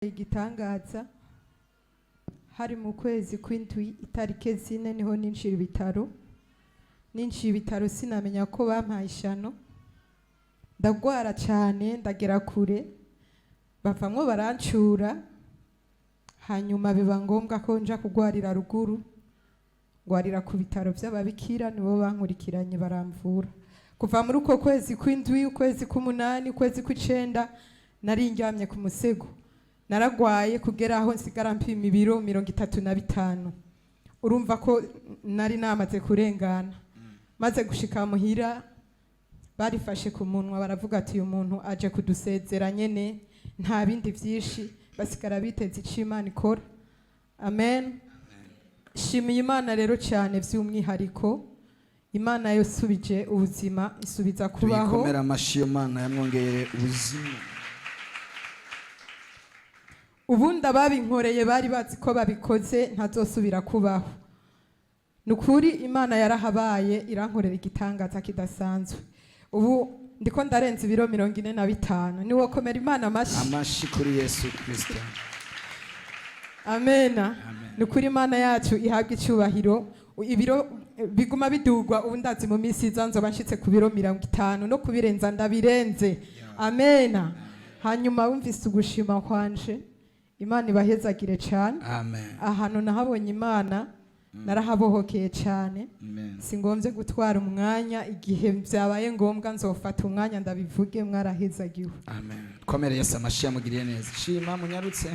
Igitangaza hari mu kwezi kw'indwi, itarike 4, niho ninjira ibitaro. Ninjiye ibitaro sinamenya ko bampaye ishano. Ndagwara cyane, ndagera kure, bavamwo barancura. Hanyuma biba ngombwa ko nja kugwarira ruguru, ngwarira ku bitaro by'ababikira, nibo bankurikiranye baramvura. Kuva muri uko kwezi kw'indwi, ukwezi k'umunani, ukwezi kw'icenda, nari ndyamye ku musego. Naragwaye kugera aho nsigara mpima ibiro 35. Urumva ko nari namaze kurengana. Maze gushika muhira, barifashe ku munwa, baravuga ati: "Uyu muntu aje kudusezera nyene, nta bindi byinshi." Basigara biteze icyo Imana ikora. Amen. Shimiye Imana rero cyane by'umwihariko, Imana yosubije ubuzima, isubiza kubaho. Tuyikomere amashyi iyo Mana yamwongeye ubuzima. Ubundi ababinkoreye bari bazi ko babikoze ntazosubira kubaho. Ni ukuri, Imana yarahabaye, irankorera igitangaza kidasanzwe. Ubu ndiko ndarenza ibiro 45. Niwo komera Imana amashyi. Amashyi kuri Yesu Kirisito. Amena. Amen. Ni ukuri, Imana yacu ihabwa icyubahiro. Ibiro biguma bidugwa. Ubu ndazi mu minsi iza nzoba nshitse ku biro 50, no kubirenza ndabirenze. Amena. Hanyuma wumvise ugushima kwanje, Imana ibahezagire cyane. Amen. Ahantu nahabonye Imana, narahabohokeye cyane. Amen. Singombye gutwara umwanya, igihe byabaye ngombwa nzofata umwanya ndabivuge. Mwarahezagiwe. Amen. Komere Yesu amashyi yamugiriye neza. Shima munyarutse,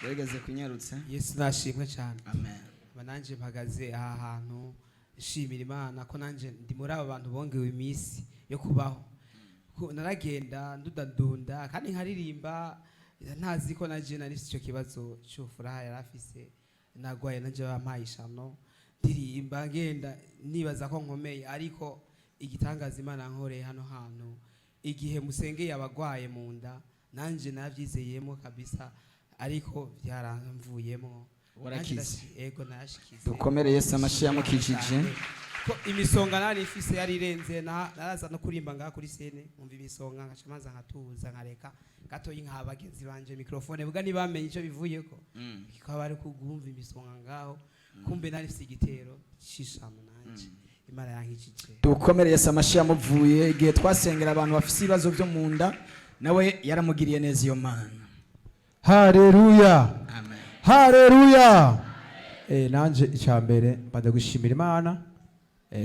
gerageze kunyarutse. Yesu nashimwe cyane. Amen. Aba nanjye mpagaze aha hantu nshimira Imana ko nanjye ndi muri aba bantu bongewe iminsi yo kubaho. Naragenda ndudadunda kandi nkaririmba, ntazi ko naje nari mfise icyo kibazo cy'ufuraha yari afise. Nagwaye nanje bampaye ishano, ndirimba, ngenda nibaza ko nkomeye, ariko igitangaza Imana nkoreye hano hantu, igihe musengeye abagwaye mu nda, nanje navyizeyemo kabisa, ariko byaramvuyemo. Warakize. Ego, narashikize. Dukomere Yesu amashyi yamukijije. Ko imisonga nari ifise yari irenze, naraza no kurimba ngaha kuri scène, umva imisonga, nkaca maza nkatuza, nkareka gatoyi nka bagenzi banje microphone buga ntibamenye ico bivuyeko, kikaba bari kugumva imisonga ngaho, kumbe nari ifise igitero c'ishano. Nanje Imana yankijije. Dukomere Yesu amashyi yamuvuye. Igihe twasengera abantu bafise ibibazo byo mu nda, nawe yaramugiriye neza iyo Mana. Haleluya. Amen. Haleluya. Nanje icya mbere mbanza gushimira Imana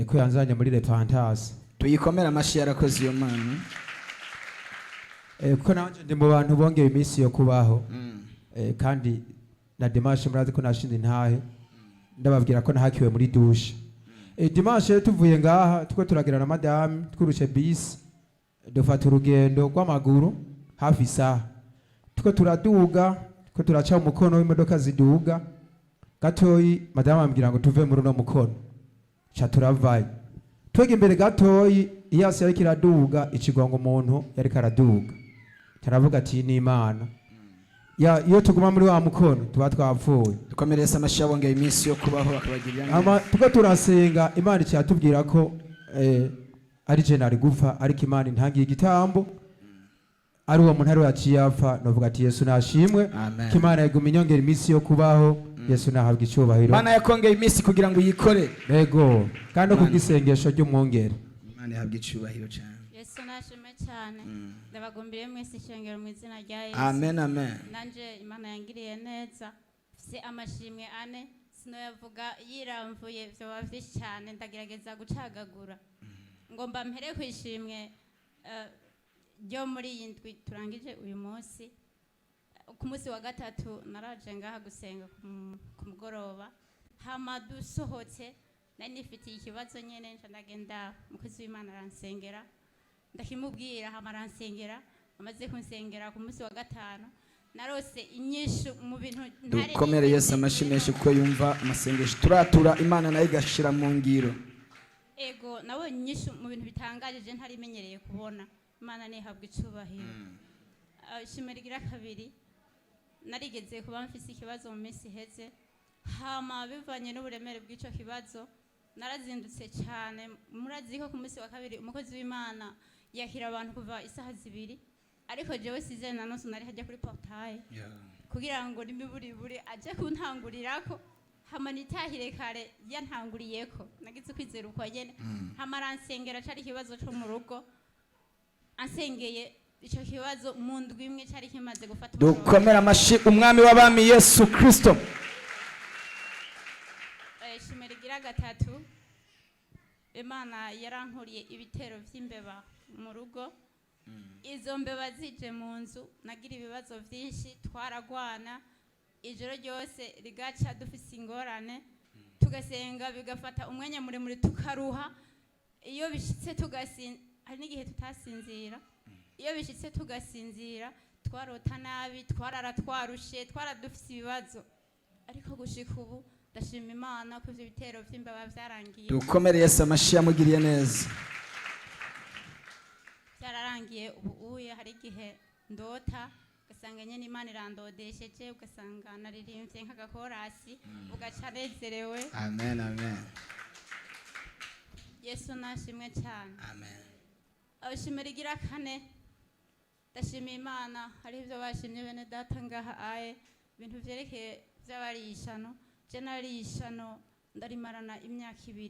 ko yanzanye muri repentance. Tuyikomere amashyi, yarakoze iyo Mana. Kuko nanje ndi mu bantu bongeye iminsi yo kubaho. Kandi na dimanche murazi ko nashinze intahe, ndababwira ko nahakiwe muri douche. Dimanche rero tuvuye ngaha, tuko turagira na madame, twurushe bisi, dufata urugendo rw'amaguru hafi isaha. Tuko turaduga, tuko turaca umukono w'imodoka ziduga gatoyi, madame ambwira ngo tuve muri uno mukono, ca turavayo. Twega imbere gatoyi, iyasi yariko iraduga, ikigongo umuntu yariko araduga. Taravuga ati: "Ni Imana ya." Iyo tuguma muri wa mukono tuba twapfuye. Dukomere Yesu amashyi yabongeye iminsi yo kubaho, akabagirira Ama neza. tuko turasenga, Imana icyatubwira ko ari je nari gupfa, ariko Imana intangiye igitambo, ari uwo muntu ari we yaciye apfa. Novuga ati: "Yesu nashimwe." Amen. Ko Imana yaguma inyongera iminsi yo kubaho. Yesu nahabwa icyubahiro. Imana yakongeye iminsi kugira ngo uyikore. Ego, kandi no Imana. kubw'isengesho ry'umwungere. Imana ihabwa icyubahiro cyane. Yesu nashimwe cyane. Ndabagumbiriye mwese ishengero mu izina rya Yesu. Amen, amen. Nanje Imana yangiriye neza, mfise amashimwe ane, sinoyavuga yiramvuye, vyoba vyinshi cyane. Ndagerageza gucagagura. Ngomba mpere ku ishimwe ryo muri iyi ndwi turangije uyu munsi. Ku munsi wa gatatu naraje ngaha gusenga ku mugoroba. Hama dusohotse, nari nifitiye ikibazo nyene, nca ndagenda, umukozi w'Imana aransengera, ndakimubwira, hama aransengera. Amaze kunsengera, ku munsi wa gatanu narose inyishu mu bintu ntari Dukomere Yesu niteze. amashyi menshi kuko yumva amasengesho turatura, Imana nayo igashira mu ngiro. Ego, nabonye inyishu mu bintu bitangaje ntarimenyereye kubona. Imana nihabwa icubahiro. Ishimwe rigira kabiri, narigeze kuba mfise ikibazo mu minsi iheze. Hama bivanye n'uburemere bw'ico kibazo, narazindutse cyane. Murazi ko ku munsi wa kabiri umukozi w'Imana yakira abantu kuva isaha 2, ariko jewe size na nusu nari hajya kuri portail. Kugira ngo n'imiburiburi aje kuntangurirako, hama nitahire kare yantanguriyeko. Nagize kwizera uko nyene. Hama aransengera, cari ikibazo co mu rugo. Ansengeye ico kibazo, mu ndwi imwe cari kimaze gufata umurongo. Dukomere amashi umwami w'abami Yesu Kristo. Ishimwe rigira gatatu, Imana yarankuriye ibitero vy'imbeba mu rugo. Izo mbeba zije mu nzu, nagira ibibazo vyinshi, twaragwana ijoro ryose rigaca dufise ingorane, tugasenga bigafata umwanya muremure, tukaruha. Iyo bishitse tugasin hari n'igihe tutasinzira. Iyo bishitse tugasinzira, twarota nabi, twarara twarushe, twaradufise ibibazo. Ariko gushika ubu ndashima Imana ko ivyo bitero vy'imbeba vyarangiye. Dukomere Yesu amashi, yamugiriye neza. Byararangiye. Ubu uye hari igihe ndota ugasanga nyene Imana irandodesheje, ugasanga naririmbye nk'agakorasi, ugaca nezerewe. Amen, amen. Yesu nashimwe cyane. Amen. Ishimwe rigira kane, ndashima Imana. Hariho ibyo bashimye bene data ngaha aye, ibintu vyerekeye vy'abarishano. Je narishano ndarimarana imyaka 2.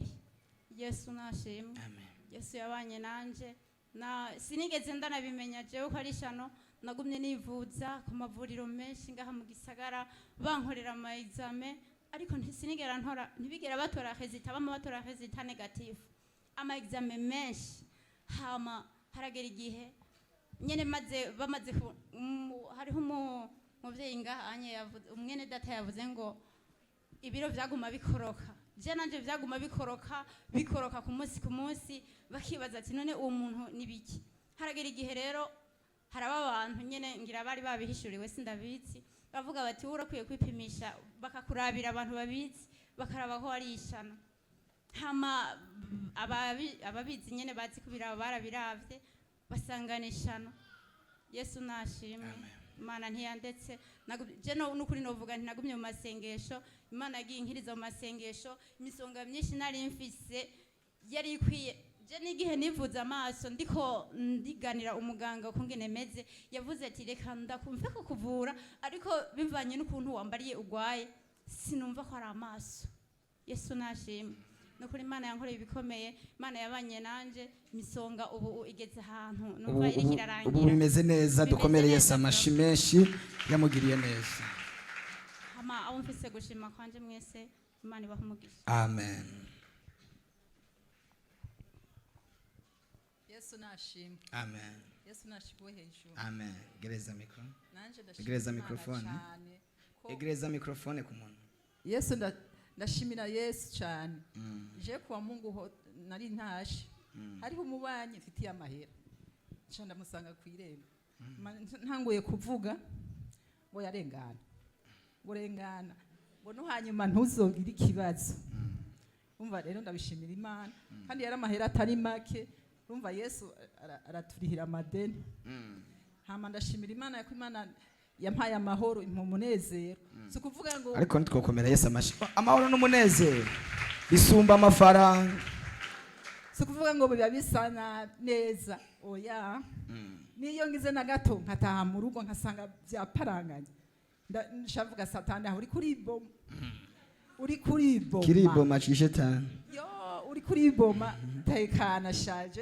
Yesu nashimwe. Amen. Yesu yabanye nanje na sinigeze ndanabimenya jewe ko ari ishano. Nagumye nivuza ku mavuriro menshi ngaha mu gisagara, bankorera ama examen, ariko sinigera ntora, ntibigera batora résultat, bama batora résultat négatif, ama examen menshi. Hama haragera igihe nyene maze bamaze hariho umuvyeyi ngaha anye yavuze, umwene data yavuze ngo ibiro vyaguma bikoroka. Je nanje vyaguma bikoroka, bikoroka ku munsi ku munsi, bakibaza ati: "None uwo muntu ni biki?" Haragera igihe rero haraba abantu nyene ngira bari babihishuriwe, sindabizi, bavuga bati: "Wowe urakwiye kwipimisha," bakakurabira abantu babizi, bakaraba ko ari ishano. Hama ababizi nyene bazi kubiraba barabiravye, basangana ishano. Yesu nashimwe. Imana ntiyandetse. Je nukuri novuga nti nagumye mu masengesho. Imana yagiye inkiriza mu masengesho. Imisonga myinshi nari mfise yari ikwiye. Je n'igihe nivuza amaso, ndiko ndiganira umuganga ukungene meze, yavuze ati: "Reka ndakumve ko kuvura, ariko bivanye n'ukuntu wambariye ugwaye, sinumva ko ari amaso." Yesu nashimwe. Nukuri Imana yankoreye ibikomeye. Imana yabanye nanje. Imisonga ubu igeze ahantu numva iriko Ubu irarangira. bimeze neza. Bimeze Dukomere Yesu neza. amashi menshi, yamugiriye neza. Hama abo mfise gushima kwanje mwese, Imana ibahe umugisha. Amen. Yesu nashimwe. Amen. Yesu nashimwe hejuru. Amen. Gereza mikoro. Nanje ndashima Egereza Imana microphone. cyane ko Egereza microphone ku muntu. Yesu ndashimira Yesu cyane. Je kuwa Mungu ho nari ntashe, hariho umubanyi mfitiye amahera, nca ndamusanga ku irembo. Ntanguye kuvuga ngo yarengana, ngo rengana, ngo no hanyuma ntuzogire ikibazo. Umva rero, ndabishimira Imana, kandi yari amahera atari make. Urumva Yesu araturihira amadeni. Hama ndashimira Imana ko Imana yampaye amahoro, impa umunezero. Si ukuvuga ngo Ariko ntitwokomera Yesu amashi? Amahoro n'umunezero bisumba amafaranga. Si ukuvuga ngo biba bisa neza, oya. Niyo ngize na gato nkataha mu rugo nkasanga byaparanganye, nshavuga: "Satani, aho uri kuriboma, uri kuriboma." Kiriboma cishetani. Yo, uri kuriboma, tekana shaje.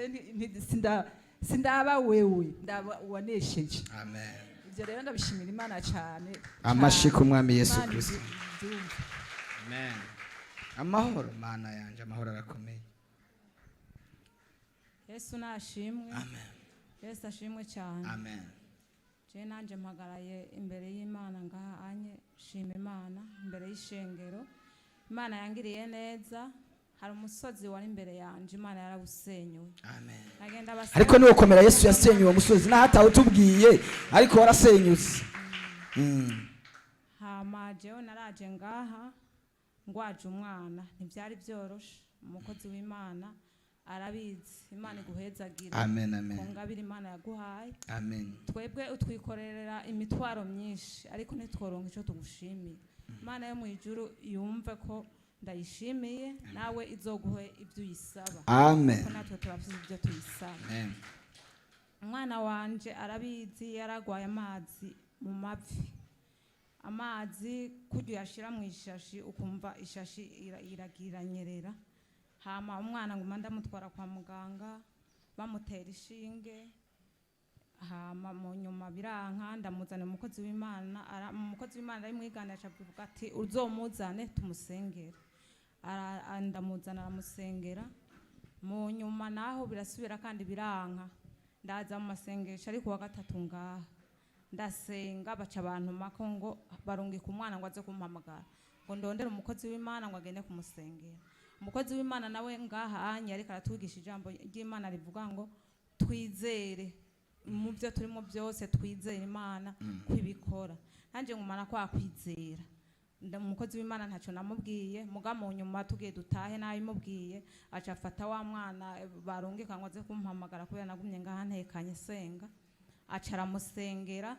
Sindaba wewe, ndaba uwanesheje. Amen. Ibyo rero ndabishimira Imana cyane. Amashi ku mwami Yesu Imana Kristo. ibyumve. Amen. Amahoro, Mana yanje, amahoro arakomeye. Yesu nashimwe. Amen. Yesu ashimwe cyane. Amen. Je nanje mpagaraye imbere y'Imana ngaha anye, shima Imana imbere y'ishengero. Imana yangiriye neza. Hari umusozi wari imbere yanje, Imana yarawusenyuye. Amen. Nagenda basa. Ariko niwokomera Yesu yasenyuye uwo musozi, naho atawe utubwiye, ariko warasenyutse. Hama jewe naraje ngaha ngwaje umwana, ntibyari byoroshe. Umukozi w'Imana arabizi. Imana iguhezagira Amen, amen. ku ngabire Imana yaguhaye. Amen. Twebwe utwikorerera imitwaro myinshi, ariko ntitworonka icyo tugushimiye. Imana yo mu ijuru yumve ko ndayishimiye, nawe izoguhe ibyo uyisaba, Amen. ko natwe turafite ibyo tuyisaba. Amen. Umwana wanje arabizi, yaragwaye amazi mu mavi. Amazi kurya uyashira mu ishashi, ukumva ishashi iragiranyerera. Hama umwana nguma ndamutwara kwa muganga, bamutera ishinge. Hama mu nyuma biranka, ndamuzana umukozi w'Imana. Umukozi w'Imana arimwigana, aca avuga ati: "Uzomuzane tumusengere." Ndamuzana, aramusengera. Mu nyuma naho birasubira kandi biranka. Ndaza mu masengesho ariko wa gatatu ngaha, ndasenga, baca abantu mako ngo barungika umwana ngo aze kumpamagara, ngo ndondere umukozi w'Imana ngo agende kumusengera. Umukozi w'Imana nawe ngaha anye ariko aratwigisha ijambo ry'Imana rivuga ngo twizere mu byo turimo byose, twizere Imana ko ibikora. Nanjye ngumana kwa kwizera. Umukozi w'Imana ntacyo namubwiye, muga mu nyuma tugiye dutahe nabimubwiye, aca afata wa mwana barungika ngo aze kumpamagara, kubera nagumye ngaha ntekanye senga, aca aramusengera.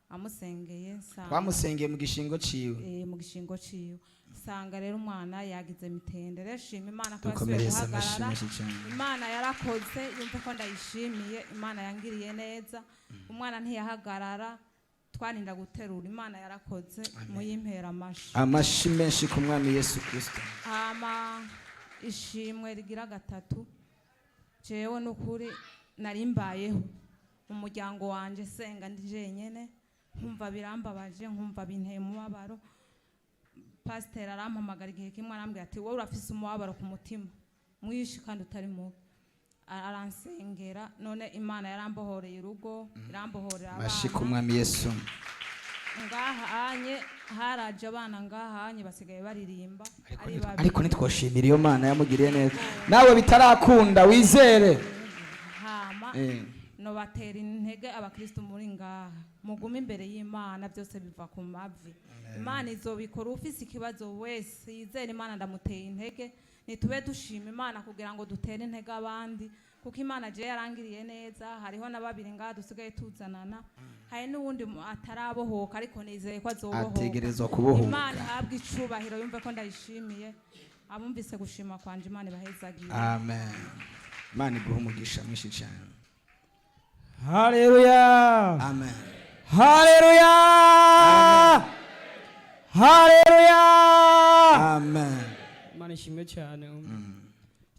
Amusengeye nsanga Twamusengeye mu gishingo ciwe. Mu gishingo ciwe, sanga rero umwana yagize mitende. Rero shima Imana ko yasubiye Dukomereze amashyi guhagarara. menshi cyane. Imana yarakoze, yumve ko ndayishimiye. Imana yangiriye neza, umwana ntiyahagarara, twarinda guterura. Imana yarakoze, muyimpera amashi. Amashi menshi ku Mwami Yesu Kristo. Hama ishimwe rigira gatatu, jewe n'ukuri nari mbayeho mu muryango wanje senga ndi jenyene, nkumva birambabaje, nkumva binteye umubabaro. Pasiteri arampamagara igihe kimwe, arambwira ati: "Wowe urafise umubabaro ku mutima mwinshi kandi utari mubi." Aransengera. None Imana yarambohoreye urugo, irambohorera Amashi ku abana. Mwami Yesu. Ngaha anye haraje abana, ngaha anye basigaye baririmba ari babiri. Ariko ntitwoshimira iyo Mana yamugiriye neza? Nawe bitarakunda, wizere. Hama nobatera intege abakristo muri ngaha, mugume imbere y'Imana, byose biva ku mavi, Imana izobikora. Ufise ikibazo wese yizera Imana, ndamuteye intege. Nitube dushima Imana kugira ngo dutere intege abandi, kuko Imana je yarangiriye neza. Hariho na babiri ngaha dusigaye tuzanana, hari n'uwundi atarabohoka, ariko nizeye ko azobohoka. Ategerezwa kubohoka. Imana ihabwe icubahiro, yumve ko ndayishimiye. Abumvise gushima kwanje, Imana ibahezagiye. Amen. Imana iguhe umugisha mwinshi cyane. Haleluya! Amen. Haleluya! Haleluya! Amen. Imana ishimwe cyane.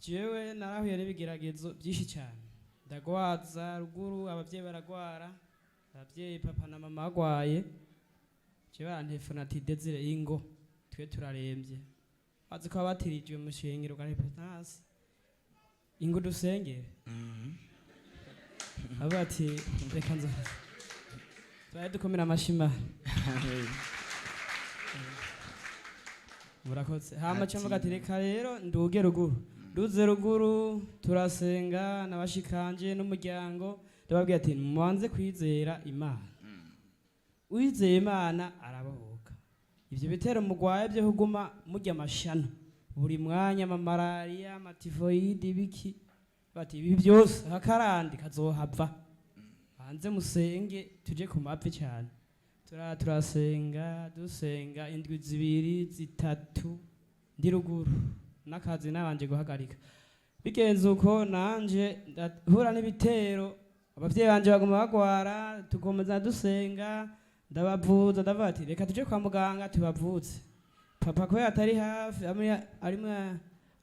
Jewe narahuye n'ibigeragezo byinshi cyane, ndagwaza ruguru, ababyeyi baragwara, ababyeyi papa na mama bagwaye, jewe barantefona ati: "Desire, ingo twe turarembye." Bazi ko batirijwe mu shengero bwa repentance, "Ingo dusengere." Avuga ati: "Reka nzo tubaye dukomera amashima." Murakoze. Hama cyangwa ati: "Reka rero nduge ruguru." Nduze ruguru, turasenga n'abashikanje n'umuryango, ndababwira ati: "Mubanze kwizera Imana, uwizeye Imana arabohoka. Ibyo bitero mugwaye byo kuguma murya amashano buri mwanya, amamalariya, amatifoyidi, biki." Bati: "Ibi byose akarandi kazohava, banze musenge, tuje ku mavi cyane." Turasenga, dusenga indwi 2, 3, ndi ruguru n'akazi nabanje guhagarika. Bigenze uko, nanje ndahura n'ibitero, abavyeyi banje baguma bagwara, tukomeza dusenga, ndabavuza, ndavuga ati: "Reka tuje kwa muganga tubavuze." Papa kubera atari hafi, ari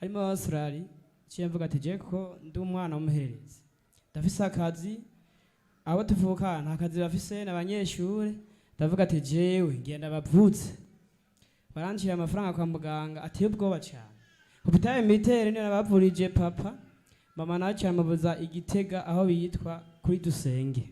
muri Australia, ciye mvuga ati: "Je ko ndi umwana w'umuhererezi, ndafise akazi, abo tuvukana nta kazi bafise, n'abanyeshure." Ndavuga ati: "Jewe ngenda bavutse." Barancira amafaranga kwa muganga ateye ubwoba cyane, hôpital militaire niyo nabavurije papa. Mama nawe cyamubuza igitega aho bitwa kuri Dusenge.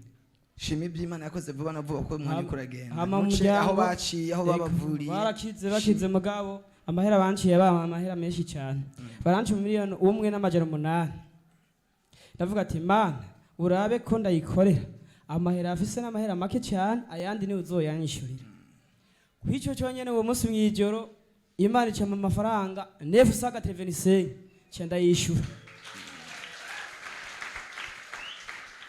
Shima iby'Imana yakoze vuba na vuba, kuko umwanya uriko uragenda. Hama Muce umuryango- aho baciye, aho Ego, babavuriye. Barakize, bakize, mugabo amahera banciye bampa amahera menshi cyane, baranciye 1,800,000. Ndavuga ati: "Mana, urabe ko ndayikorera, amahera afise n'amahera make cyane, ayandi niwe uzoyanyishurira." Kw'icyo cyonyene, uwo munsi mw'ijoro Imana icama amafaranga 985, nca ndayishura.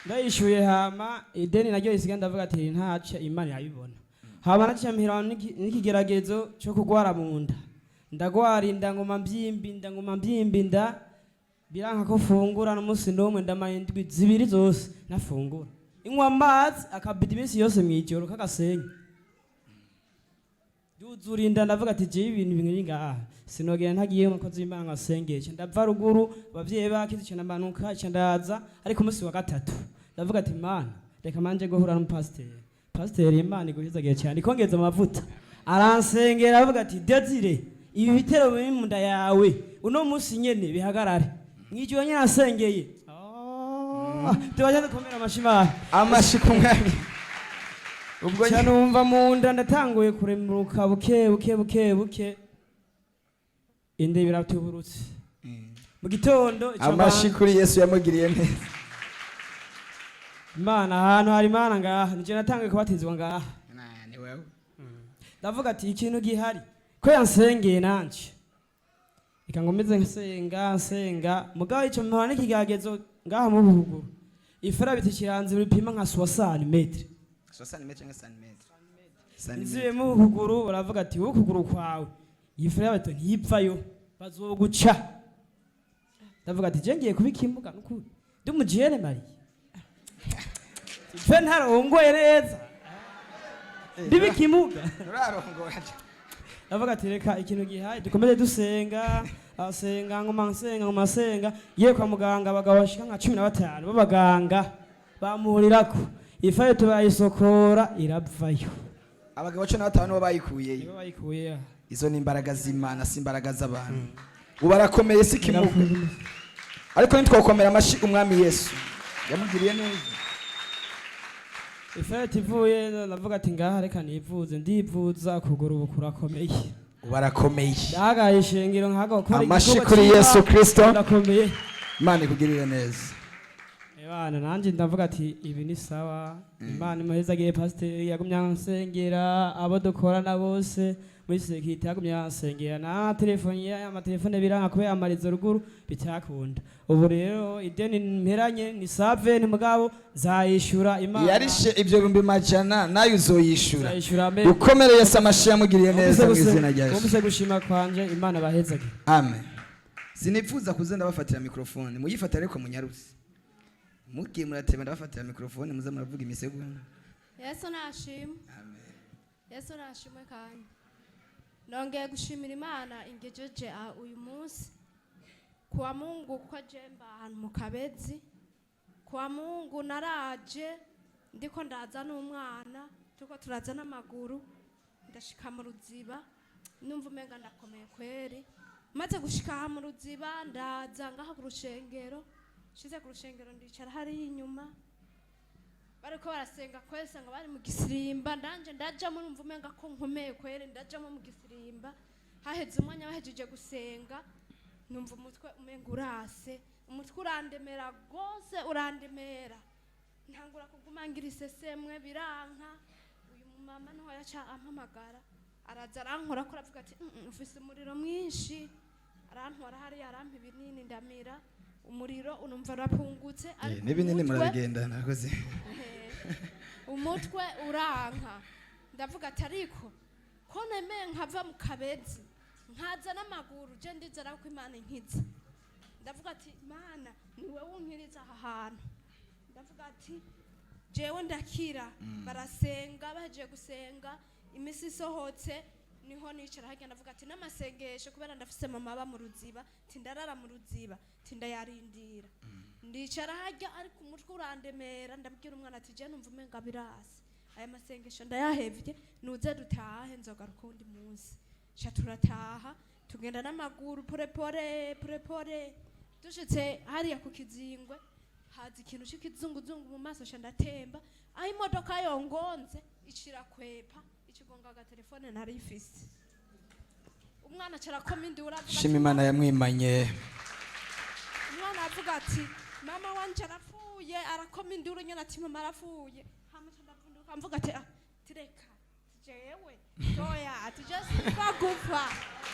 Ndayishuye, hama ideni naryo risigaye, ndavuga ati: "Ntaca, Imana irabibona." Hama naciye mpera n'ikigeragezo cyo kugwara mu nda. Ndagwara inda, nguma mbyimba inda, nguma mbyimba inda, biranka ko fungura n'umunsi n'umwe. Ndamara indwi 2 zose nafungura, inywa amazi akabida iminsi yose mw'ijoro k'agasenyi. Nduzura inda, ndavuga ati jewe ibintu biri ngaha sinogera ntagiye umukozi w'Imana ngo asengeshe. Ndava ruguru, abavyeyi bakize, ica ndamanuka, ica ndaza. Ariko umunsi wa gatatu ndavuga ati Mana, reka manje guhura n'umupasiteri. Pasiteri, Imana iguhizagiye cyane, ikongeza amavuta, aransengera, aravuga ati Desire, ibi bitero biri mu nda yawe uno munsi nyene bihagarare. Mwijoro nyene asengeye. Tubaje dukomera amashi Imana. Amashi ku mwami. Ubwo Ca numva mu nda ndatanguye kuremuruka buke buke buke buke, inde biratuburutse mu gitondo ica Amashi kuri Yesu yamugiriye neza. Imana, ahantu hari Imana ngaha, nije natanguye kubatizwa ngaha. Ni wewe. Ndavuga ati ikintu gihari ko yansengeye, nanje reka ngomeze nsenga nsenga. Mugabo ico mpora n'ikigagezo ngaha mu buhuguru, ifera biti kiranze bipima nka 60 metre. 60 metre nka santimetre. Nziye mu kuguru, baravuga ati wowe ukuguru kwawe iyi fera bito ntipfayo, bazoguca. Ndavuga ati je ngiye kubika imbuga nukuri ndi umujene mariye fe ntarongoye neza, ndibika imbuga. Nturarongora. Ndavuga ati reka ikintu gihaye dukomeze dusenga. Asenga, nguma nsenga, nguma nsenga. Ye kwa muganga abagabo bashika nka 15 b'abaganga bamuhurirako, ifayo tubayisokora iravayo. Abagabo 15 bo bayikuyeyo? Nibo bayikuye. Izo ni imbaraga z'Imana, si imbaraga z'abantu. Ubu arakomeye, si kimuga, ariko ntitwakomera amashi umwami Yesu yamugiriye neza? Ifete ivuye, ndavuga ati ngaha reka nivuze. Ndivuza, ukuguru ubu kurakomeye. Ubu arakomeye. Ndahagaye ishengero nkaga gukora Amashi igikorwa kuri cy'Imana, Yesu Kristo. ndakomeye. Imana ikugirire neza. Ebana nanjye ndavuga ati ibi ni sawa, Imana imuhezagiye. Pasiteri yagumye ansengera, abo dukorana bose muri sekirite yagumye ansengera, na telefone amatelefone biranga kubera amarizo ruguru bitakunda. Ubu rero ideni mperanye ni save ni mugabo nzayishura Imana. Yarishe ibyo 100,000, nayo uzoyishura. Nzayishura, amen. Ukomere Yesu amashi yamugiriye neza mu izina rya Yesu. Wumvise gushima kwanje, Imana bahezage. Amen. Sinifuza kuza ndabafatira mikrofone, muyifata ariko munyarutse, mugiye murateba ndabafatira mikrofone, muze muravuga imisego. Yesu nashimwe. Yesu nashimwe. Kandi nongeye gushimira Imana ingejeje aha uyu munsi kuwa Mungu, kuko jemba ahantu mu Kabezi. Kuwa Mungu naraje, ndiko ndaza n'umwana, turiko turaza n'amaguru, ndashika mu Ruziba numva umenga ndakomeye kweri. Maze gushika aha mu Ruziba, ndaza ngaha ku rushengero, shize ku rushengero ndicara hariya inyuma, bariko barasenga kwese ngo bari mu gisirimba, ndanje ndajamo, numva umenga ko nkomeye kwere, ndajamo mu gisirimba. Haheze umwanya, bahejeje gusenga, numva umutwe umenga urase, umutwe urandemera rwose, urandemera, ntangura kuguma ngira isesemwe, biranka. Uyu mumama niho yaca ampamagara, araza arankora ko, aravuga ati ufise umuriro mwinshi." Arantwara hariya, arampa ibinini, ndamira, umuriro unumva urapungutse, ariko N'ibinini umutwe murabigendana nakoze. Umutwe uranka. Ndavuga ati ariko ko nemeye nkava mu Kabezi nkaza n'amaguru, je ndizera ko Imana inkiza. Ndavuga ati Imana ni wowe unkiriza aha hantu. Ndavuga ati jewe ndakira. Barasenga, bahejeje gusenga, imisi isohotse, niho nicara harya, ndavuga ati n'amasengesho, kubera ndafise mama aba mu Ruziba, ti ndarara mu Ruziba, ti ndayarindira. Ndicara harya, ariko umutwe urandemera. Ndabwira umwana ati je numva umenga birasi, aya masengesho ndayahevye, nuze dutahe, nzogaruka uwundi munsi. Sha turataha, tugenda n'amaguru pore pore pore pore. Dushitse hariya ku Kizingwe, haza ikintu c'ikizunguzungu mu maso, sha ndatemba. Aho imodoka yongonze icira kwepa, ikigonga agatelefone nari ifise. Umwana acarakoma induru, avuga ati, Shima Imana yamwimanye. Umwana avuga ati mama wanje arapfuye, arakoma induru nyene ati mama arapfuye. Hama ca ndavunduka, mvuga ati ah, tireka jewe toya, ati je simva gupfa.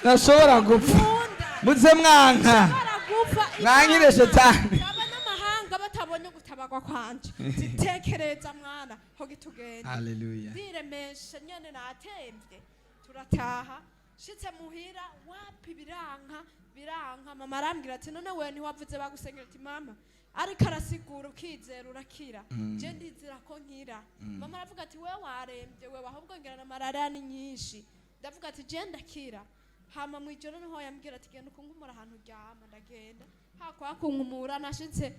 Ntashobora gupfa. Nkunda. Muze mwanka. Nshobora gupfa. Mwankire Imana, shetani. aba n'amahanga batabonye gutabagwa kwanje. Zitekereza mwana ho gitugenda. Haleluya. Ndiremesha nyene, natemvye, turataha. Shitse muhira, wapi, biranka biranka. Mama arambwira ati none wewe ntiwavuze bagusengera? Ati mama ariko arasigura, ukizera urakira. Je ndizera ko nkira. Mama aravuga ati wewe warembye wewe, ahubwo ngira na malaria ni nyinshi. Ndavuga ati je ndakira. Hama mu ijoro niho yambwira ati genda ukunkumura ahantu uryama. Ndagenda hakwakunkumura, nashitse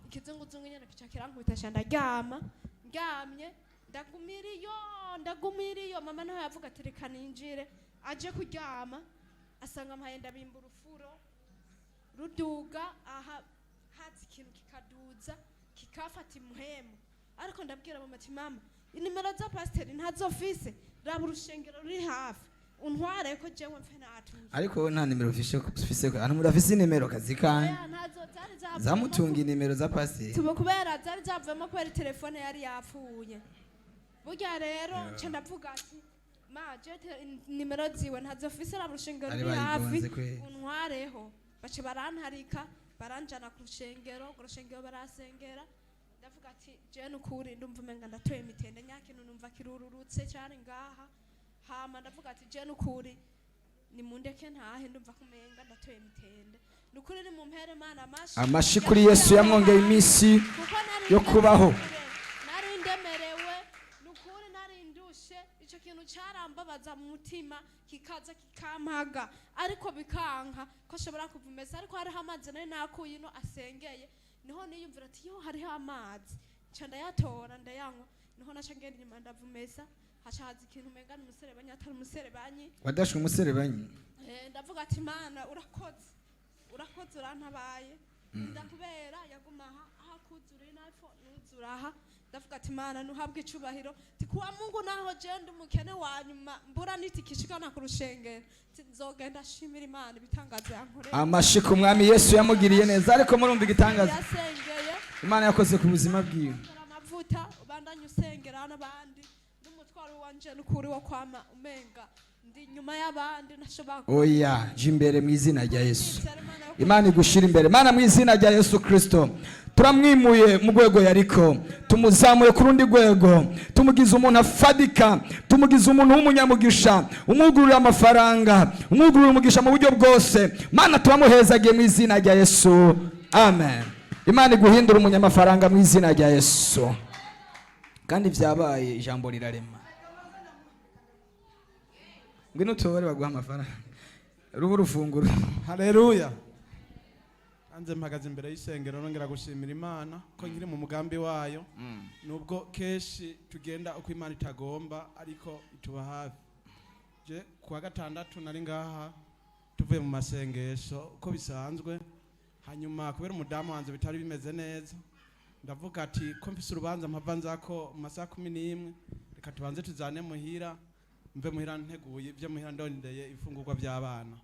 ikizunguzungu nyene kica kirankubita, ca ndaryama. Ndyamye ndagumira iyo, ndagumira iyo. Mama niho yavuga ati reka ninjire, aje kuryama asanga mpaye ndabimba urufuro ruduga aha, haza ikintu kikaduza kikafata imuhemu. Ariko ndabwira mama ati mama, inimero za pasiteri ntazofise, raba urushengero ruri hafi untware ko jewe mfe natuye. Ariko wowe nta nimero ufise, ahantu mudafise inimero kazi kanyu. Oya, ntazo zari zavuyemo. Zamutunga inimero za pasiteri. Tuba kubera zari zavuyemo kubera telefone yari yapfuye. Burya rero nca ndavuga ati ma je nimero ziwe ntazofise, raba urushengero Bari ruri hafi bayigonze kweri. untwareho. Baca barantarika, baranjana ku rushengero, ku rushengero barasengera. Ndavuga ati je nukuri ndumva umenga ndatoye imitende, nyakintu numva kirururutse cyane ngaha. Hama ndavuga ati je nukuri nimundeke ntahe, ndumva kumenga ndatoye imitende, nukuri nimumpere Mana amashi. Amashi kuri Yesu yamwongeye iminsi Kuko nari yo kubaho. Nari ndemerewe nukuri, nari ndushe. Ico kintu carambabaza mu mutima, kikaza kikampaga, ariko bikanka ko ashobora kuvumesa. Ariko hariho amazi nari nakuye ino asengeye, niho niyumvira ati yo hariho amazi, nca ndayatora ndayanywa. Niho naca ngenda inyuma ndavumesa, haca haza ikintu umenga ni umuserebanyi, atari umuserebanyi. Wadashwe umuserebanyi. Ndavuga ati Mana urakoze, urakoze, urantabaye. Ndakubera yaguma aha aha kuzura inapfo nuzura aha. Ndavuga ati Mana nuhabwe icubahiro, ti kuwa Mungu naho je ndi umukene wa nyuma mbura nitikishikana ku rushengero, ti nzogenda ashimira Imana ibitangazo yankoreye. Amashi ku mwami Yesu yamugiriye neza. Ariko murumva igitangaza Yasengeye Imana yakoze ku buzima bwiwe. Ongera amavuta, ubandanye usengera n'abandi, n'umutwaro wanje n'ukuri wo kwama umenga ndi nyuma y'abandi ntashobora. Oya, jya imbere mu izina rya Yesu. Kwizera Imana yo. Imana igushira imbere. Mana, mu izina rya Yesu Kirisito, turamwimuye mu rwego yariko, tumuzamuye ku rundi rwego, tumugize umuntu afadika, tumugize umuntu w'umunyamugisha, umwugururira amafaranga, umwugururira umugisha mu buryo bwose. Mana, turamuhezagiye mu izina rya Yesu, amen. Imana iguhindura umunyamafaranga mu izina rya Yesu. Kandi byabaye, ijambo rirarema. Ngwino utobore baguha amafaranga, ruhu rufunguro. Haleluya! Nanze mpagaze imbere y'isengero nongera gushimira Imana ko nkiri mu mugambi wayo, nubwo kenshi tugenda uko Imana itagomba, ariko ituba hafi. Je kuwa gatandatu nari ngaha tuvuye mu masengesho uko bisanzwe. Hanyuma kubera umudamu wanjye bitari bimeze neza, ndavuga ati ko mfise urubanza mpava nzako mu masaha 11, reka tubanze tuzane muhira, mve muhira nteguye ibyo muhira, ndondeye ifungurwa by'abana.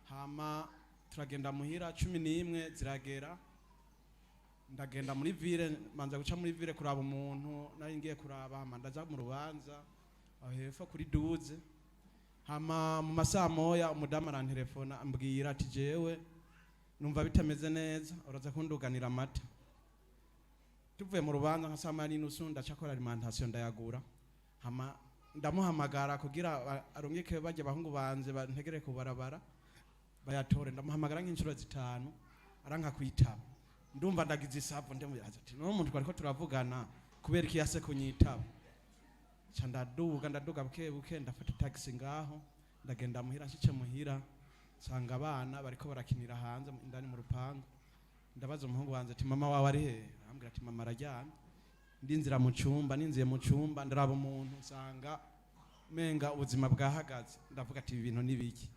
Hama turagenda muhira, 11 ziragera, ndagenda muri ville, manza guca muri ville kuraba umuntu nari ngiye kuraba. Hama ndaza mu rubanza aho hepfo kuri 12. Hama mu masaha moya umudamu arantelefona, ambwira ati jewe numva bitameze neza, uraza kunduganira amata. Tuvuye mu rubanza nka saa 1:30, ndaca kora alimentation ndayagura. Hama ndamuhamagara kugira arungike bajya abahungu banze bantegere ku barabara bayatore. Ndamuhamagara nk'inshuro zitanu, aranka kwitaba. Ndumva ndagize isavu, ndamubaza ati none umuntu twariko turavugana kubera iki yase kunyitaba? Ca ndaduga, ndaduga buke buke, ndafata taxi ngaho, ndagenda muhira. Nshitse muhira nsanga abana bariko barakinira hanze, indani mu rupangu. Ndabaza umuhungu wanje ati mama wawe ari hehe? Arambwira ati mama araryamye. Ndinzira mu cumba, ninziye mu cumba ndaraba umuntu, nsanga menga ubuzima bwahagaze. Ndavuga ati ibi bintu ni biki?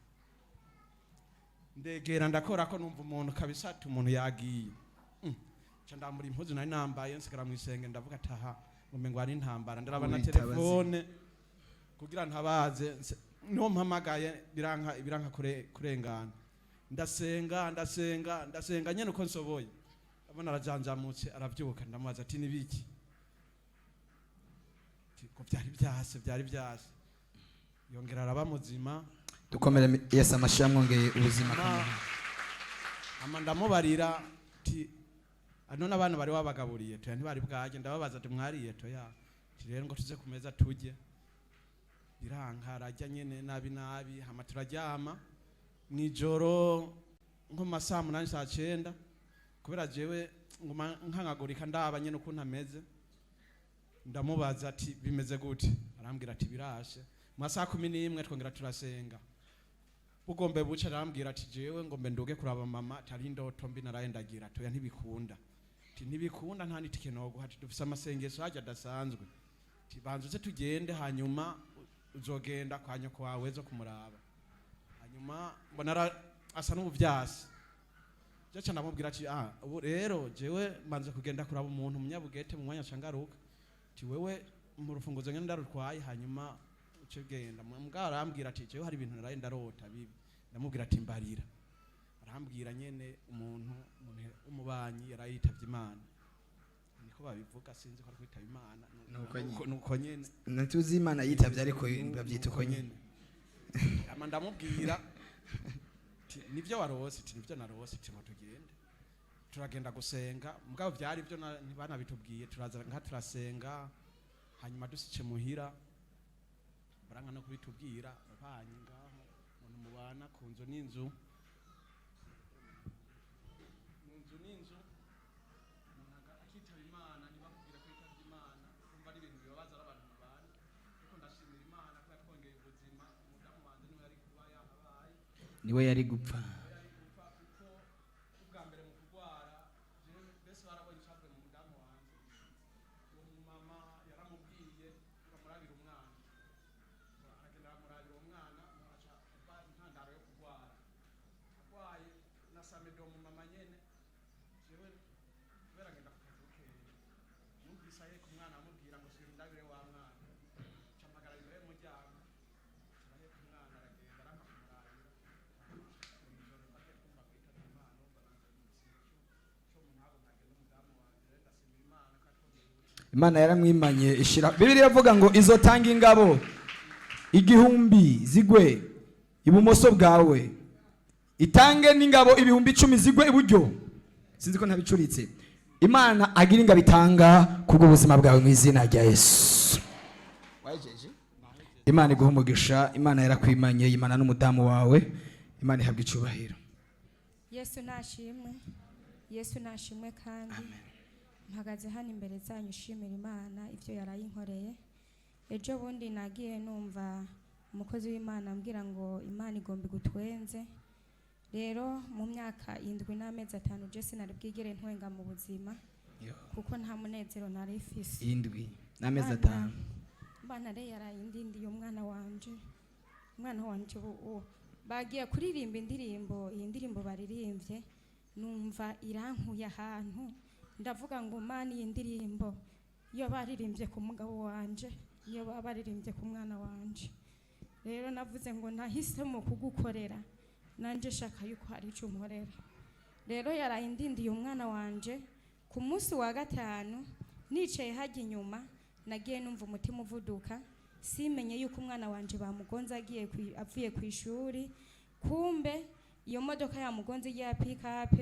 Ndegera ndakora ko numva umuntu kabisa, ati umuntu yagiye. Ca ndambura impuzu nari nambaye, nsigara mu isenge. Ndavuga ati aha ngo ari intambara. Ndaraba na Witabaze. telefone kugira ntabaze, niwo mpamagaye biranka, biranka kurengana. Ndasenga, ndasenga, ndasenga nyene uko nsoboye. Ndabona arajanjamutse, aravyuka. Ndamubaza ati nibiki? Ati ko byari byase, byari byase. Yongera araba muzima. Dukomere Yesu amashyi yamwongeye ubuzima. Ama ndamubarira ati none abana bari wabagaburiye? Toya, ntibari bwarye. Ndababaza ati mwariye? Toya. Ati rero ngo tuze ku meza turye. Biranka, ararya nyene nabi nabi. Hama turaryama. Mw'ijoro nko mu masaha 8, saa 9, kubera jewe nguma nkankagurika ndaba nyene ukuntu ameze, ndamubaza ati bimeze gute? Arambwira ati birashe. Mu masaha 11 twongera turasenga. Bugombe buca arambwira ati jewe ngombe nduge kuraba mama, tari indoto mbi naraye ndagira. Toya, ntibikunda. Ati ntibikunda, nta n'itike noguha. Ati dufise amasengesho hajya adasanzwe. Ati banza uze tugende, hanyuma uzogenda kwa nyoko wawe zo kumuraba. Hanyuma mbona asa n'ubuvyasi. Jaca ndamubwira ati ah, ubu rero jewe mbanze kugenda kuraba umuntu umunyabugete, mu mwanya cangaruka. Ati wewe mu rufunguzo ngene ndarutwaye, hanyuma uce genda. Mbwa arambwira ati jewe hari ibintu naraye ndarota bibi. Ndamubwira ati mbarira. Arambwira nyene umuntu umubanyi yarayitavye Imana, niko babivuga, sinzi ko ari kwitaba Imana. Nuko nyene. Nuko nyene. Ntituzi Imana yitavye, ariko babyita uko nyene. Ama ndamubwira ati nivyo warose? Ati nivyo narose. Ati ngo tugende. Turagenda gusenga, mugabo vyari byo ntibanabitubwiye. Turaza nka turasenga, hanyuma dusice muhira baranka no kubitubwira. Abanye ngaho, umuntu mubana ku nzu n'inzu, mu nzu n'inzu, umuntu akitaba Imana ntibakubwira ko yitavye Imana. Kumva ari ibintu bibabaza, ari abantu mubana. Ariko ndashimira Imana ko yatwongeye ubuzima. Umudamu wanje niwe yari kuba yahabaye. Niwe yari gupfa. Yari gupfa, kuko ubwa mbere mu kurwara jewe mbese barabonye icavuye mu mudamu wanje. Uwo mumama yaramubwiye ngo amurabire umwana, aragenda aramurabira uwo mwana, aca aba intandaro yo kurwara. Arwaye na samedo mu mama nyene, jewe kubera ngenda ku kazi bukeye, numvise aheka umwana amubwira ngo subira undabire wa mwana. Camagara imbere y'umuryango, araheka umwana aragenda aranka kumurabira. Mw'ijoro bagiye kumva ngo yitabye Imana. Urumva nanjye co umuntu habona agenda umudamu wanje. Rero ndashimira Imana ko yatwongeye ubuzima. Imana yaramwimanye ishira. Bibiliya iravuga ngo izotanga ingabo 1000 zigwe ibumoso bwawe, itange n'ingabo 10000 zigwe iburyo. Sinzi ko ntabicuritse. Imana agira ingabo itanga kubw'ubuzima bwawe mu izina rya Yesu. Imana iguha umugisha. Imana yarakwimanye, Imana n'umudamu wawe. Imana ihabwa icubahiro. Yesu nashimwe, Yesu nashimwe. Kandi mpagaze hano imbere zanyu nshimira Imana ibyo yarayinkoreye. Ejo bundi nagiye numva umukozi w'Imana ambwira ngo Imana igomba igutwenze. Rero mu myaka 7 n'amezi 5 je sinari bwigere ntwenga mu buzima, kuko nta munezero nari mfise. 7 n'amezi 5. Imana rero yarayindindiye umwana wanje. Umwana wanje ubu bagiye kuririmba indirimbo, iyi ndirimbo baririmbye numva irankuye ahantu. Ndavuga ngo Mana, iyi ndirimbo iyo baririmbye ku mugabo wanje, iyo baba baririmbye ku mwana wanje. Rero navuze ngo nahisemo kugukorera, nanje shaka yuko hari icyo unkorera. Rero yarayindindiye umwana wanje. Ku munsi wa gatanu nicaye hajya inyuma, nagiye numva umutima uvuduka, simenye yuko umwana wanje bamugonze agiye avuye ku ishuri. Kumbe iyo modoka yamugonze ya pick-up,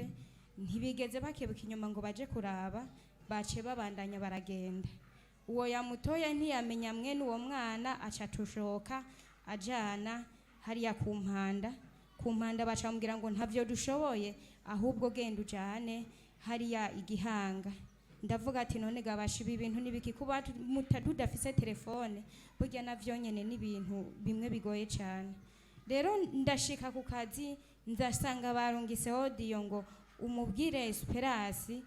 ntibigeze bakebuka inyuma ngo baje kuraba, bace babandanya baragenda. Uwo yamutoye ntiyamenya mwene uwo mwana, aca tushoka ajana hariya ku mpanda. Ku mpanda bacamubwira ngo ntavyo dushoboye, ahubwo genda ujane hariya igihanga. Ndavuga ati none gabasha ibi bintu nibiki, kuba tudafise telefone burya navyo nyene n'ibintu bimwe bigoye cyane. Rero ndashika ku kazi, ndasanga barungise audio ngo umubwire Esperance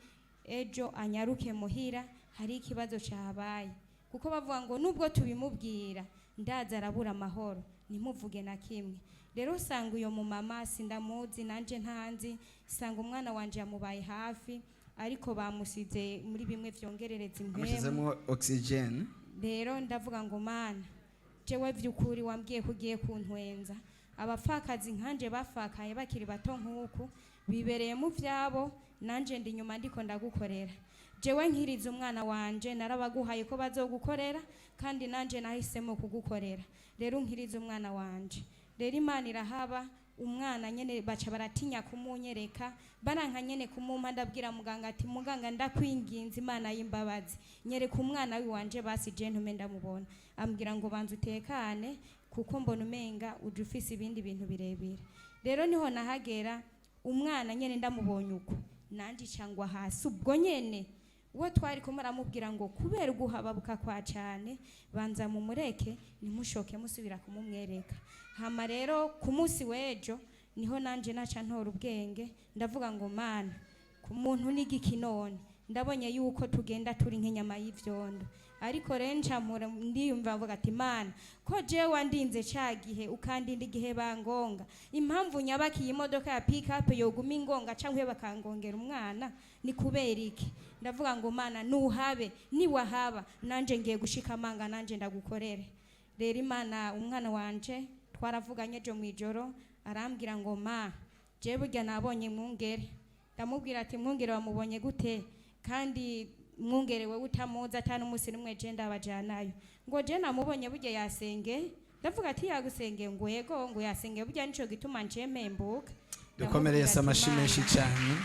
ejo anyaruke muhira, hari ikibazo cyabaye. Kuko bavuga ngo nubwo tubimubwira ndaza arabura amahoro, ntimuvuge na kimwe. Rero usanga uyo mumama sindamuzi, nanje ntanzi, sanga umwana wanje yamubaye hafi, ariko bamusize muri bimwe vyongerereza impwemu, amushyizemo oxygen. Rero ndavuga ngo Mana, jewe vy'ukuri wambwiye ko ugiye kuntwenza. Abapfakazi nkanje bafakaye bakiri bato nk'uku bibereye mu vyabo, nanje ndi nyuma ndiko ndagukorera. Jewe nkiriza umwana wanje, narabaguhaye ko bazogukorera, kandi nanje nahisemo kugukorera. Rero nkiriza umwana wanje. Rero Imana irahaba. Umwana nyene baca baratinya kumunyereka, baranka nyene kumumpa. Ndabwira muganga ati muganga, ndakwinginze, Imana y'imbabazi, nyereka umwana wiwanje basi je ntume ndamubona. Ambwira ngo banza utekane, kuko mbona umenga uje ufise ibindi bintu birebire. Rero niho nahagera, umwana nyene ndamubonye uko, nanje icangwa hasi ubwo nyene. Uwo twari kumwe aramubwira ngo kubera uguhababuka kwa cyane, banza mumureke, ntimushoke musubira kumumwereka. Hama rero ku munsi w'ejo niho nanje naca ntora ubwenge, ndavuga ngo: "Mana, ku muntu n'igiki none? Ndabonye yuko tugenda turi nk'inyama y'ivyondo." Ariko rero nca mpora ndiyumva, mvuga ati: "Mana, ko jewe wandinze ca gihe, ukandinda igihe bangonga, impamvu nyabakiye imodoka ya pick-up yoguma ingonga canke bakangongera umwana ni kubera iki?" Ndavuga ngo: "Mana, nuhabe, niwahaba nanje ngiye gushika amanga, nanje ndagukorere." Rero Imana, umwana wanje twaravuganye ejo mw'ijoro, arambwira ngo: "Ma, jewe burya nabonye mwungere." Ndamubwira ati: "Mwungere wamubonye gute kandi mwungere wewe utamuzi, ata n'umunsi n'umwe je ndabajanayo?" Ngo: "Je namubonye burya yasenge." Ndavuga ati: "Yagusenge?" Ngo: "Yego." Ngo: "Yasenge burya, nico gituma nje mpembuka." Dukomere Yesu amashi menshi cyane.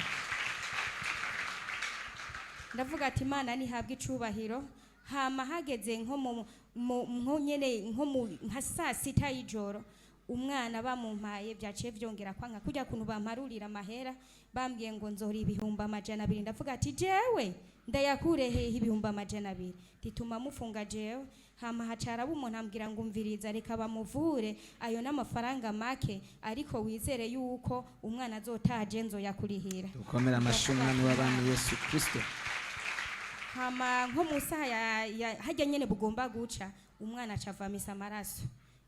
Ndavuga ati: "Imana nihabwe icubahiro." Hama hageze nko mu nko nyene nko mu nka 6:00 y'ijoro, umwana bamumpaye, byaciye vyongera kwanka. Kujya kuntu bamparurira amahera, bambwiye ngo nzora 200,000. Ndavuga ati: "Jewe ndayakure hehe 200,000?" Tituma mufunga jewe. Hama hacara umuntu ambwira ngo: "Umviriza, reka bamuvure, ayo n'amafaranga make, ariko wizere yuko umwana azotaha, je nzoyakurihira." Dukomere amashi umwami w'abami Yesu Kirisito. Hama nko mu saha ya hajya nyene bugomba guca, umwana aca avamisa amaraso,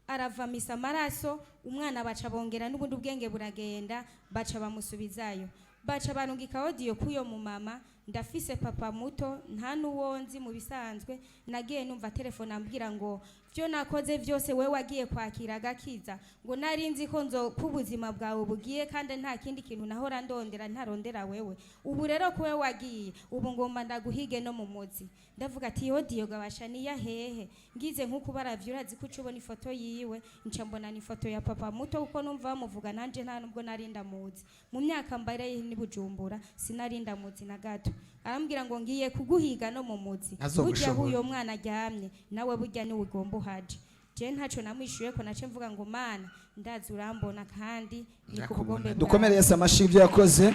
aravamisa amaraso umwana. Baca bongera n'ubundi ubwenge buragenda, baca bamusubizayo, baca barungika audio kuyo mu mama. Ndafise papa muto, nta n'uwo nzi mu bisanzwe. Nagiye numva telefone ambwira ngo: "Vyo nakoze vyose, wewe wagiye kwakira agakiza, ngo nari nzi ko nzo ko ubuzima bwawe bugiye, kandi nta kindi kintu nahora ndondera, ntarondera wewe. Ubu rero ko wewe wagiye, ubu ngomba ndaguhige no mu muzi." Ndavuga ati: "Yo diyo gabasha niya hehe?" Ngize nk'uko baravye, urazi ko uca ubona ifoto yiwe, nca mbona ni ifoto ya papa muto, kuko numva bamuvuga, nanje nta nubwo nari ndamuzi. Mu myaka mbareye ni Bujumbura, sinari ndamuzi na gato. Arambwira ngo: "Ngiye kuguhiga no mu muzi burya." Azogushobora. Uyo mwana aryamye nawe burya niwe ugomba uhaje. Je ntaco namwishuye ko nace mvuga ngo: "Mana, ndazi urambona kandi ni ku bugombe bwawe." Dukomere Yesu amashi ibyo yakoze,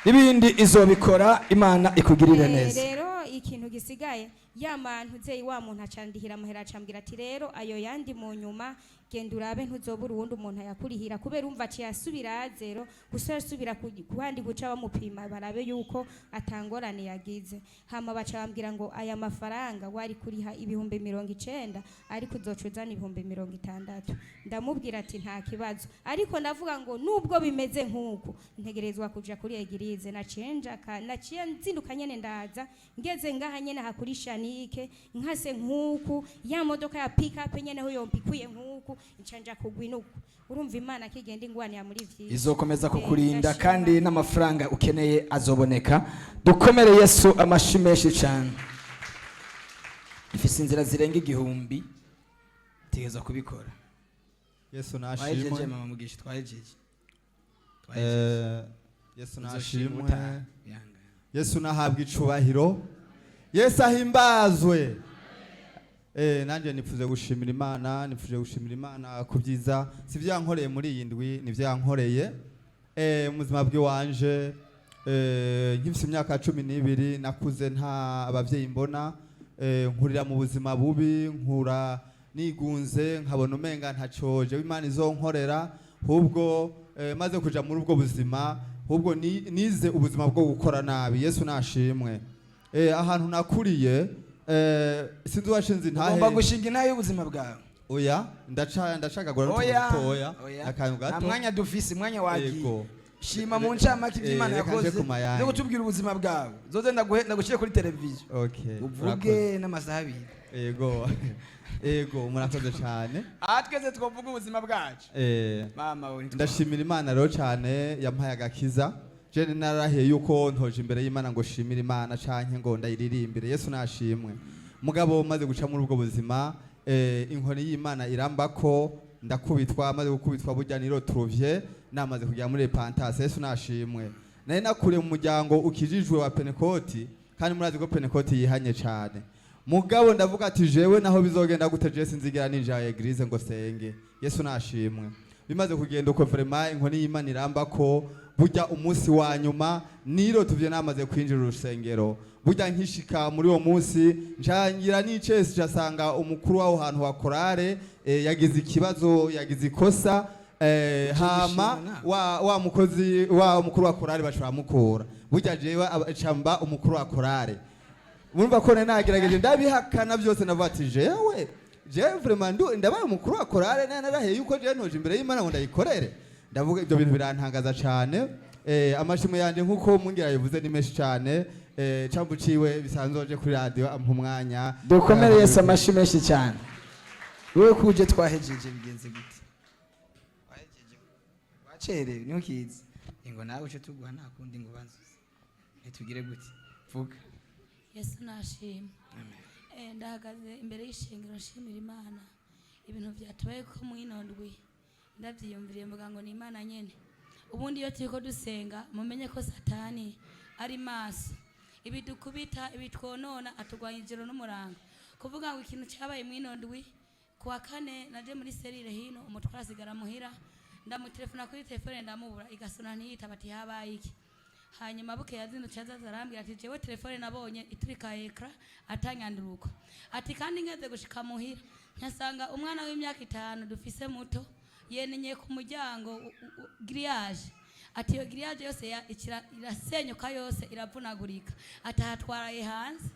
ibindi izobikora. Imana ikugirire neza. Rero ikintu gisigaye, ya mantu zeyi, wa muntu acandihira amahera, acambwira ati: "Rero ayo yandi mu nyuma genda urabe, ntuzobura uwundi umuntu ayakurihira." Kubera umva aciye asubira zero gusa, yasubira kuhandi guca bamupima barabe yuko atangorane yagize. Hama baca bambwira ngo aya mafaranga wari kuriha 90,000, ariko uzoca uzana 60,000. Ndamubwira ati: "Nta kibazo." Ariko ndavuga ngo nubwo bimeze nk'uko, ntegerezwa kuja kuri église. Naciye njaka, naciye nzinduka nyene, ndaza. Ngeze ngaha nyene hakuri shanike, nkase nk'uku ya modoka ya pick up nyene aho yompikuye nk'uku, nca nja kugwa inuku. Urumva Imana kigenda ingwanira muri vyinshi. Izokomeza kukurinda. Ndashima. Kandi n'amafaranga ukeneye azoboneka. Dukomere Yesu amashi menshi cyane. Ifise inzira zirenga 1000, tegeza kubikora. Yesu Twahejeje. nashimwe. Mama Mugisha, twahejeje. Twahejeje. Yesu Uzoshima nashimwe. utaha. Ihangane. Yesu nahabwa icubahiro, Yesu ahimbazwe. Nanjye nipfuje gushimira Imana, nipfuje gushimira Imana ku byiza si byo yankoreye muri iyi ndwi, ni byo yankoreye mu buzima bw'iwanje. Nkifise imyaka 12 nakuze nta abavyeyi mbona, nkurira mu buzima bubi, nkura nigunze, nkabona umenga ntaco jewe Imana izonkorera. Ahubwo maze kuja muri ubwo buzima, ahubwo nize ubuzima bwo gukora nabi. Yesu nashimwe. Ahantu nakuriye, sinzi uwashinze intahe. Ugomba gushinga intahe y'ubuzima bwawe. Oya, ndacagagura n'utuntu Oya. dutoya. Oya. Akantu Nta gato. mwanya dufise, umwanya wagiye. Yego. Shima mu ncamake ibyo Imana Reka nje yakoze ku mayange. no kutubwira ubuzima bwawe. Zoze ndagushyire kuri televiziyo, Okay, uvuge murakoze. n'amasaha 2. Yego, murakoze cyane. Aha twese twavuga ubuzima bwacu. Mama we. Ndashimira Imana rero cyane yampaye agakiza. Je narahiye yuko ntoje imbere y'Imana ngo shimire Imana canke ngo ndayiririmbire. Yesu nashimwe. Mugabo maze guca muri ubwo buzima, inkoni y'Imana irambako, ndakubitwa. Maze gukubitwa, burya niro truvye namaze kujya muri repentance. Yesu nashimwe. Nari nakuriye mu muryango ukijijwe wa Pentekoti, kandi murazi ko Pentekoti yihanye cyane. Mugabo ndavuga ati: "Jewe naho bizogenda gute, je sinzigera ninjira église ngo senge." Yesu nashimwe. Bimaze kugenda uko, vraiment inkoni y'Imana iramba ko burya umunsi wa nyuma niro tuvye namaze kwinjira urusengero. Burya nkishika muri uwo munsi, ncangira n'icesi, casanga umukuru w'aho hantu wa korale yagize ikibazo, yagize ikosa, hama wa mukozi wa mukuru wa korale bashobora mukura. Burya jewe camba umukuru wa korale. Murumva ko nari nagerageje, ndabihakana byose, navuga ati jewe vraiment ndabaye umukuru wa korale, nari naraheye yuko jewe ntoje imbere y'Imana ngo ndayikorere. Ndavuga ibyo bintu birantangaza cyane. Amashimwe yanje, nkuko mungira yabivuze, ni menshi cyane. Cambu ciwe bisanzwe aje kuri radio ampa umwanya. Dukomere Yesu amashi menshi cyane. Wowe kuje twahejeje, bigenze gute? Wahejeje wacerewe, niho kiza ingo nawe uce tuguha, nta kundi ngo banzuze ntitugire gute, vuga. Yesu nashima. Ndahagaze imbere y'ishengero nshimira Imana ibintu byatubaye ko mwino ndwi. Ndabyiyumviriye mvuga ngo ni Imana nyene. Ubundi iyo turiko dusenga, mumenye ko Satani ari maso, ibidukubita, ibitwonona, atugwanya ijoro n'umurango. Kuvuga ngo ikintu cyabaye mwino ndwi, kuwa kane naje muri cellule hino, umutware asigara muhira. Ndamutelefona kuri telefone ndamubura, igasona ntiyitaba. Ati habaye iki? Hanyuma bukeye yazindutse azaza arambwira ati jewe telefone nabonye iturika écran atanyanduruko, ati kandi ngeze gushika muhira nkasanga umwana w'imyaka 5 dufise muto yenenye ku muryango grillage, ati iyo grillage yose irasenyuka yose, iravunagurika, ati ahatwaraye hanze.